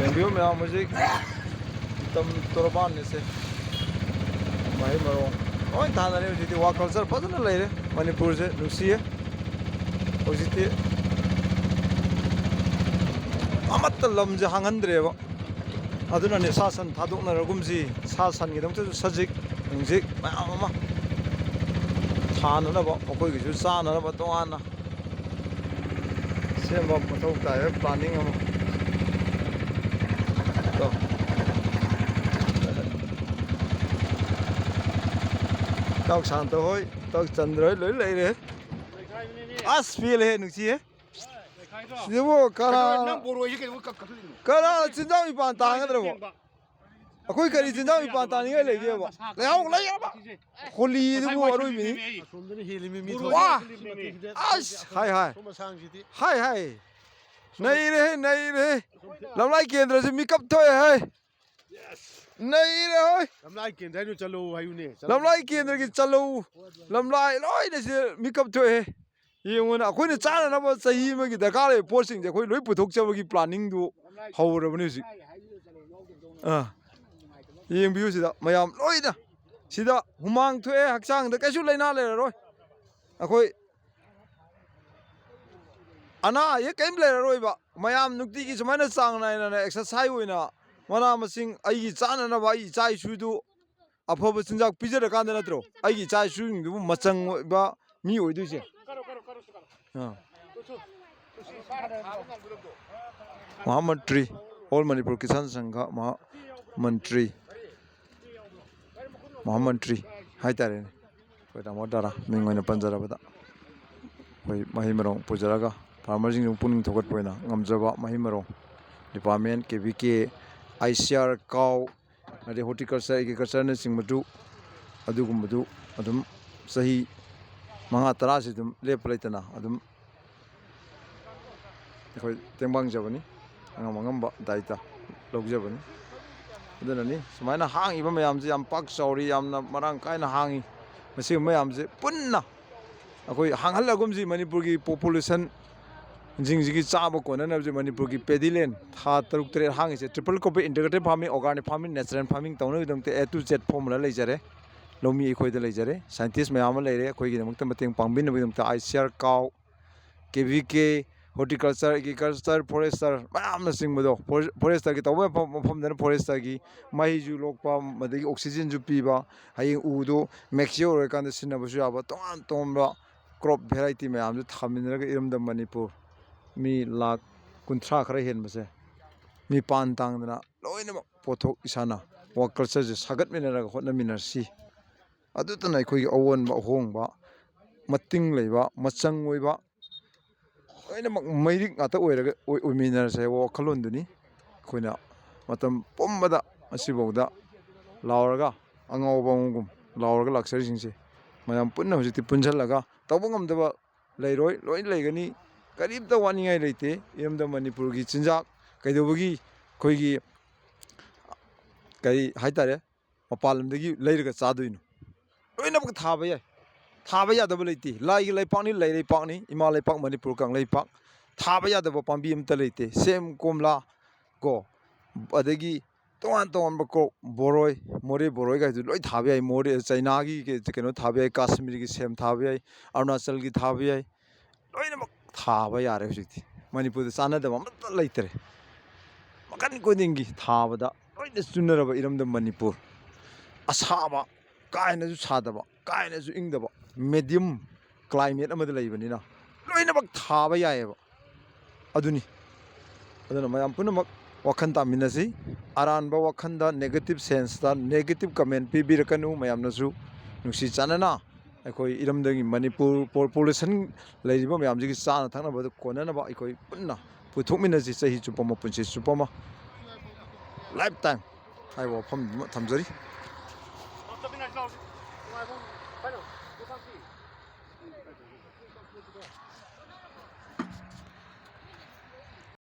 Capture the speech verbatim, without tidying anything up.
ꯌꯦꯡꯕꯤꯌꯨ ꯃꯌꯥꯝ, ꯍꯧꯖꯤꯛ ꯃꯇꯝ ꯇꯣꯔꯕꯥꯟꯅꯤꯁꯦ꯫ ꯃꯍꯩ ꯃꯔꯣꯡ ꯂꯣꯏ ꯊꯥꯅꯔꯦ ꯍꯧꯖꯤꯛꯇꯤ꯫ ꯋꯥ ꯀꯜꯆꯔ ꯐꯖꯅ ꯂꯩꯔꯦ ꯃꯅꯤꯄꯨꯔꯁꯦ, ꯅꯨꯡꯁꯤꯌꯦ꯫ ꯍꯧꯖꯤꯛꯇꯤ ꯑꯃꯠꯇ ꯂꯝꯁꯦ ꯍꯥꯡꯍꯟꯗ꯭ꯔꯦꯕ꯫ ꯑꯗꯨꯅꯅꯦ ꯁꯥ ꯁꯟ ꯊꯥꯗꯣꯛꯅꯔꯒꯨꯝꯁꯤ, ꯁꯥ ꯁꯟꯒꯤꯗꯃꯛꯇꯁꯨ ꯁꯖꯤꯛ ꯅꯨꯡꯖꯤꯛ ꯃꯌꯥꯝ ꯑꯃ ꯊꯥꯅꯅꯕ, ꯃꯈꯣꯏꯒꯤꯁꯨ ꯆꯥꯅꯅꯕ ꯇꯣꯉꯥꯟꯅ ꯁꯦꯝꯕ ꯃꯊꯧ ꯇꯥꯏ, ꯄ꯭ꯂꯥꯅꯤꯡ ꯑꯃ꯫ ꯇꯣ꯫ ꯏꯇꯥꯎ ꯁꯥꯟꯇ ꯍꯣꯏ, ꯏꯇꯥꯎ ꯆꯟꯗ꯭ꯔ ꯍꯣꯏ ꯂꯣꯏ ꯂꯩꯔꯦ꯫ ꯑꯁ, ꯄꯦꯜꯂꯦꯍꯦ, ꯅꯨꯡꯁꯤꯍꯦ꯫ ꯁꯤꯗꯕꯨ ꯀꯅꯥ, ꯅꯪ ꯕꯣꯔꯣꯏꯁꯤ ꯀꯩꯗꯧꯕꯩ ꯀꯛ-, ꯀꯛꯊꯠꯂꯤꯅꯣ? ꯀꯅꯥ ꯆꯤꯟꯖꯥꯛ ꯃꯤꯄꯥꯟ ꯇꯥꯡꯒꯗ꯭ꯔꯕꯣ? ꯑꯩꯈꯣꯏ ꯀꯔꯤ ꯆꯤꯟꯖꯥꯛ ꯃꯤꯄꯥꯟ ꯇꯥꯅꯤꯡꯉꯥꯏ ꯂꯩꯒꯦꯕ? ꯂꯩꯍꯥꯎ ꯂꯩꯔꯕ ꯍꯣꯂꯤꯗꯨꯕꯨ ꯑꯔꯣꯏꯕꯤꯅꯤ꯫ ꯑꯁꯣꯝꯗꯅ ꯍꯦꯜꯂꯤꯃꯤ ꯃꯤ ꯊꯣꯛ-, ꯋꯥ! ꯁꯤ ꯃꯇꯦꯛꯁꯤꯗ ꯑꯁ! ꯍꯥꯏ, ꯍꯥꯏ꯫ ꯁꯣꯝ ꯑꯁꯥꯡꯁꯤꯗꯤ꯫ ꯍꯥꯏ, ꯍꯥꯏ꯫ ꯅꯩꯔꯦꯍꯦ, ꯅꯩꯔꯦꯍꯦ꯫ ꯂꯝꯂꯥꯏ ꯀꯦꯟꯗ꯭ꯔꯁꯤ ꯃꯤꯀꯞ ꯊꯣꯛꯑꯦ ꯍꯥꯏ꯫ ꯅꯩꯔꯦ ꯍꯣꯏ꯫ ꯂꯝꯂꯥꯏ ꯀꯦꯟꯗ꯭ꯔ ꯍꯥꯏꯗꯣ ꯆꯠꯂꯣ ꯍꯥꯏꯌꯨꯅꯦ꯫ ꯂꯝꯂꯥꯏ ꯀꯦꯟꯗ꯭ꯔꯒꯤ ꯆꯠꯂꯧ꯫ ꯂꯝꯂꯥꯏ ꯂꯣꯏꯅ ꯁꯤꯗ ꯃꯤꯀꯞ ꯊꯣꯛꯑꯦ꯫ ꯌꯦꯡꯉꯨꯅꯦ, ꯑꯩꯈꯣꯏꯅ ꯆꯥꯅꯅꯕ ꯆꯍꯤ ꯑꯃꯒꯤ ꯗꯔꯀꯥꯔ ꯂꯩꯕ ꯄꯣꯠꯁꯤꯡꯁꯦ ꯑꯩꯈꯣꯏ ꯂꯣꯏ ꯄꯨꯊꯣꯛꯆꯕꯒꯤ ꯄ꯭ꯂꯥꯅꯤꯡꯗꯨ ꯍꯧꯔꯕꯅꯤ ꯍꯧꯖꯤꯛ꯫ ꯑꯥ, ꯌꯦꯡꯕꯤꯌꯨ ꯁꯤꯗ ꯃꯌꯥꯝ ꯂꯣꯏꯅ꯫ ꯁꯤꯗ ꯍꯨꯃꯥꯡ ꯊꯣꯛꯑꯦ, ꯍꯛꯆꯥꯡꯗ ꯀꯩꯁꯨ ꯂꯥꯏꯅꯥ ꯂꯩꯔꯔꯣꯏ꯫ ꯑꯩꯈꯣꯏ ꯑꯅꯥ ꯑꯌꯦꯛ ꯀꯔꯤꯝ ꯂꯩꯔꯔꯣꯏꯕ꯫ ꯃꯌꯥꯝ ꯅꯨꯡꯇꯤꯒꯤ ꯁꯨꯃꯥꯏꯅ ꯆꯥꯡ ꯅꯥꯏꯅ ꯑꯦꯛꯁꯔꯁꯥꯏ ꯑꯣꯏꯅ ꯃꯅꯥ ꯃꯁꯤꯡ ꯑꯩꯒꯤ ꯆꯥꯅꯅꯕ ꯑꯩ ꯏꯆꯥ ꯏꯁꯨꯗꯨ ꯑꯐꯕ ꯆꯤꯟꯖꯥꯛ ꯄꯤꯖꯔꯀꯥꯟꯗ ꯅꯠꯇ꯭ꯔꯣ ꯑꯩꯒꯤ ꯏꯆꯥ ꯏꯁꯨꯁꯤꯡꯗꯨꯕꯨ ꯃꯆꯪ ꯑꯣꯏꯕ ꯃꯤ ꯑꯣꯏꯗꯣꯏꯁꯦ? ꯑꯥ꯫ ꯃꯍꯥꯃꯟꯇ꯭ꯔꯤ, ꯑꯣꯜ ꯃꯅꯤꯄꯨꯔ ꯀꯤꯁꯥꯟ ꯁꯪꯘ ꯃꯍꯥꯃꯟꯇ꯭ꯔꯤ, ꯃꯍꯥꯃꯟꯇ꯭ꯔꯤ ꯍꯥꯏꯇꯥꯔꯦꯅꯦ꯫ ꯑꯩꯈꯣꯏ ꯇꯥꯃꯣ ꯇꯥꯔꯥ ꯃꯤꯡ ꯑꯣꯏꯅ ꯄꯟꯖꯔꯕꯗ, ꯑꯩꯈꯣꯏ ꯃꯍꯩ ꯃꯔꯣꯡ ꯄꯨꯖꯔꯒ ꯐꯥꯔꯃꯔꯁꯤꯡꯁꯤꯕꯨ ꯄꯨꯛꯅꯤꯡ ꯊꯧꯒꯠꯄ ꯑꯣꯏꯅ ꯉꯝꯖꯕ ꯃꯍꯩ ꯃꯔꯣꯡ department, K V K, I C R, ꯀꯥꯎ, ꯑꯗꯩ ꯍꯣꯔꯇꯤꯀꯜꯆꯔ, ꯑꯦꯒ꯭ꯔꯤꯀꯜꯆꯔꯅꯆꯤꯡꯕꯗꯨ, ꯑꯗꯨꯒꯨꯝꯕꯗꯨ ꯑꯗꯨꯝ ꯆꯍꯤ ꯃꯉꯥ ꯇꯔꯥꯁꯤ ꯑꯗꯨꯝ ꯂꯦꯞꯄ ꯂꯩꯇꯅ ꯑꯗꯨꯝ ꯑꯩꯈꯣꯏ ꯇꯦꯡꯕꯥꯡꯖꯕꯅꯤ, ꯑꯉꯝ ꯑꯉꯝꯕ ꯗꯥꯏꯇ ꯂꯧꯖꯕꯅꯤ꯫ ꯑꯗꯨꯅꯅꯤ ꯁꯨꯃꯥꯏꯅ ꯍꯥꯡꯉꯤꯕ ꯃꯌꯥꯝꯁꯤ ꯌꯥꯝ ꯄꯥꯛ ꯆꯥꯎꯔꯤ, ꯌꯥꯝꯅ ꯃꯔꯥꯡ ꯀꯥꯏꯅ ꯍꯥꯡꯉꯤ꯫ ꯃꯁꯤꯒꯨꯝꯕ ꯃꯌꯥꯝꯁꯦ ꯄꯨꯟꯅ ꯑꯩꯈꯣꯏ ꯍꯥꯡꯍꯜꯂꯒꯨꯝꯁꯤ꯫ ꯃꯅꯤꯄꯨꯔꯒꯤ ꯄꯣꯄꯨꯂꯦꯁꯟ ꯁꯤꯡꯁꯤꯒꯤ ꯆꯥꯕ ꯀꯣꯟꯅꯅꯕꯁꯦ ꯃꯅꯤꯄꯨꯔꯒꯤ ꯄꯦꯗꯤꯂꯦꯟ ꯊꯥ ꯇꯔꯨꯛ ꯇꯔꯦꯠ ꯍꯥꯡꯉꯤꯁꯦ triple crop, integrated farming, organic farming, natural farming ꯇꯧꯅꯕꯒꯤꯗꯃꯛꯇ A to Z formula ꯂꯩꯖꯔꯦ꯫ ꯂꯧꯃꯤ ꯑꯩꯈꯣꯏꯗ ꯂꯩꯖꯔꯦ, ꯁꯥꯏꯟꯇꯤꯁ ꯃꯌꯥꯝ ꯑꯃ ꯂꯩꯔꯦ ꯑꯩꯈꯣꯏꯒꯤꯗꯃꯛꯇ ꯃꯇꯦꯡ ꯄꯥꯡꯕꯤꯅꯕꯒꯤꯗꯃꯛꯇ꯫ I C R cow, K V K, horticulture, agriculture, forester ꯃꯌꯥꯝꯅꯆꯤꯡꯕꯗꯣ, ꯐꯣꯔ-, ꯐꯣꯔꯦꯁꯇꯔꯒꯤ ꯇꯧꯕ ꯃꯐꯝ, ꯃꯐꯝꯗꯅ ꯐꯣꯔꯦꯁꯇꯔꯒꯤ ꯃꯍꯩꯁꯨ ꯂꯣꯛꯄ, ꯑꯗꯒꯤ ꯑꯣꯛꯁꯤꯖꯦꯟꯁꯨ ꯄꯤꯕ, ꯍꯌꯦꯡ ꯎꯗꯣ ꯃꯦꯆꯤꯌꯣꯔ ꯑꯣꯏꯔꯀꯥꯟꯗ ꯁꯤꯖꯤꯟꯅꯕꯁꯨ ꯌꯥꯕ, ꯇꯣꯉꯥꯟ ꯇꯣꯉꯥꯟꯕ ꯀ꯭ꯔꯣꯞ ꯚꯦꯔꯥꯏꯇꯤ ꯃꯌꯥꯝꯁꯨ ꯊꯥꯃꯤꯟꯅꯔꯒ ꯏꯔꯝꯗꯝ ꯃꯅꯤꯄꯨꯔ ꯃꯤ ꯂꯥꯈ ꯀꯨꯟꯊ꯭ꯔꯥ ꯈꯔ ꯍꯦꯟꯕꯁꯦ ꯃꯤꯄꯥꯟ ꯇꯥꯡꯗꯅ ꯂꯣꯏꯅꯃꯛ ꯄꯣꯠꯊꯣꯛ ꯏꯁꯥꯅ ꯋꯥ ꯀꯜꯆꯔꯁꯦ ꯁꯥꯒꯠꯃꯤꯟꯅꯔꯒ ꯍꯣꯠꯅꯃꯤꯟꯅꯔꯁꯤ꯫ ꯑꯗꯨꯇꯅ ꯑꯩꯈꯣꯏꯒꯤ ꯑꯑꯣꯟꯕ ꯑꯍꯣꯡꯕ, ꯃꯇꯤꯡ ꯂꯩꯕ, ꯃꯆꯪ ꯑꯣꯏꯕ, ꯂꯣꯏꯅꯃꯛ ꯃꯩꯔꯤꯛ ꯉꯥꯛꯇ ꯑꯣꯏꯔꯒ ꯑꯣꯏ-, ꯑꯣꯏꯃꯤꯟꯅꯔꯁꯦ ꯍꯥꯏꯕ ꯋꯥꯈꯜꯂꯣꯟꯗꯨꯅꯤ꯫ ꯑꯩꯈꯣꯏꯅ ꯃꯇꯝ ꯄꯨꯝꯕꯗ ꯑꯁꯤꯐꯥꯎꯗ ꯂꯥꯎꯔꯒ, ꯑꯉꯥꯎꯕ ꯑꯃꯒꯨꯝ ꯂꯥꯎꯔꯒ ꯂꯥꯛꯆꯔꯤꯁꯤꯡꯁꯦ ꯃꯌꯥꯝ ꯄꯨꯟꯅ ꯍꯧꯖꯤꯛꯇꯤ ꯄꯨꯟꯁꯤꯜꯂꯒ, ꯇꯧꯕ ꯉꯝꯗꯕ ꯂꯩꯔꯣꯏ, ꯂꯣꯏ ꯂꯩꯒꯅꯤ꯫ ꯀꯔꯤꯝꯇ ꯋꯥꯅꯤꯡꯉꯥꯏ ꯂꯩꯇꯦ꯫ ꯏꯔꯝꯗꯝ ꯃꯅꯤꯄꯨꯔꯒꯤ ꯆꯤꯟꯖꯥꯛ ꯀꯩꯗꯧꯕꯒꯤ ꯑꯩꯈꯣꯏꯒꯤ, ꯀꯔꯤ ꯍꯥꯏꯇꯥꯔꯦ, ꯃꯄꯥꯟ ꯂꯝꯗꯒꯤ ꯂꯩꯔꯒ ꯆꯥꯗꯣꯏꯅꯣ? ꯂꯣꯏꯅꯃꯛ ꯊꯥꯕ ꯌꯥꯏ, ꯊꯥꯕ ꯌꯥꯗꯕ ꯂꯩꯇꯦ꯫ ꯂꯥꯏꯒꯤ ꯂꯩꯄꯥꯛꯅꯤ, ꯂꯩ ꯂꯩꯄꯥꯛꯅꯤ, ꯏꯃꯥ ꯂꯩꯄꯥꯛ ꯃꯅꯤꯄꯨꯔ ꯀꯪꯂꯩꯄꯥꯛ꯫ ꯊꯥꯕ ꯌꯥꯗꯕ ꯄꯥꯝꯕꯤ ꯑꯃꯠꯇ ꯂꯩꯇꯦ꯫ ꯁꯦꯝ, ꯀꯣꯝꯂꯥ ꯀꯣ, ꯑꯗꯒꯤ ꯇꯣꯉꯥꯟ ꯇꯣꯉꯥꯟꯕ ꯀ꯭ꯔꯣꯞ, ꯕꯣꯔꯣꯏ, ꯃꯣꯔꯦ ꯕꯣꯔꯣꯏ ꯀꯥꯏꯗꯨ ꯂꯣꯏ ꯊꯥꯕ ꯌꯥꯏ꯫ ꯃꯣꯔꯦ, ꯆꯩꯅꯥꯒꯤ ꯀꯩ-, ꯀꯩꯅꯣ ꯊꯥꯕ ꯌꯥꯏ, ꯀꯥꯁꯃꯤꯔꯒꯤ ꯁꯦꯝ ꯊꯥꯕ ꯌꯥꯏ, ꯑꯔꯨꯅꯥꯆꯜꯒꯤ ꯊꯥꯕ ꯌꯥꯏ, ꯂꯣꯏꯅꯃꯛ ꯊꯥꯕ ꯌꯥꯔꯦ ꯍꯧꯖꯤꯛꯇꯤ꯫ ꯃꯅꯤꯄꯨꯔꯗ ꯆꯥꯟꯅꯗꯕ ꯑꯃꯠꯇ ꯂꯩꯇꯔꯦ꯫ ꯃꯈꯜ ꯈꯨꯗꯤꯡꯒꯤ ꯊꯥꯕꯗ ꯂꯣꯏꯅ ꯆꯨꯅꯔꯕ ꯏꯔꯝꯗꯝ ꯃꯅꯤꯄꯨꯔ꯫ ꯑꯁꯥꯕ, ꯀꯥ ꯍꯦꯟꯅꯁꯨ ꯁꯥꯗꯕ, ꯀꯥ ꯍꯦꯟꯅꯁꯨ ꯏꯪꯗꯕ, ꯃꯦꯗꯤꯌꯝ ꯀ꯭ꯂꯥꯏꯃꯦꯠ ꯑꯃꯗ ꯂꯩꯕꯅꯤꯅ ꯂꯣꯏꯅꯃꯛ ꯊꯥꯕ ꯌꯥꯏꯑꯕ꯫ ꯑꯗꯨꯅꯤ꯫ ꯑꯗꯨꯅ ꯃꯌꯥꯝ ꯄꯨꯝꯅꯃꯛ ꯋꯥꯈꯜ ꯇꯥꯃꯤꯟꯅꯁꯤ꯫ ꯑꯔꯥꯟꯕ ꯋꯥꯈꯜꯗ, ꯅꯦꯒꯦꯇꯤꯞ ꯁꯦꯟꯁꯇ ꯅꯦꯒꯦꯇꯤꯞ ꯀꯃꯦꯟ ꯄꯤꯕꯤꯔꯛꯀꯅꯨ꯫ ꯃꯌꯥꯝꯅꯁꯨ ꯅꯨꯡꯁꯤ ꯆꯥꯟꯅꯅ ꯑꯩꯈꯣꯏ ꯏꯔꯝꯗꯝꯒꯤ ꯃꯅꯤꯄꯨꯔ ꯄꯣ-, ꯄꯣꯄꯨꯂꯦꯁꯟ ꯂꯩꯔꯤꯕ ꯃꯌꯥꯝꯁꯤꯒꯤ ꯆꯥꯅ ꯊꯛꯅꯕꯗ ꯀꯣꯟꯅꯅꯕ ꯑꯩꯈꯣꯏ ꯄꯨꯟꯅ ꯄꯨꯊꯣꯛꯃꯤꯟꯅꯁꯤ꯫ ꯆꯍꯤ ꯆꯨꯞꯄ ꯑꯃ, ꯄꯨꯟꯁꯤ ꯆꯨꯞꯄ ꯑꯃ, ꯂꯥꯏꯐ ꯇꯥꯏꯝ ꯍꯥꯏꯕ ꯋꯥꯐꯝꯗꯨꯃ ꯊꯝꯖꯔꯤ꯫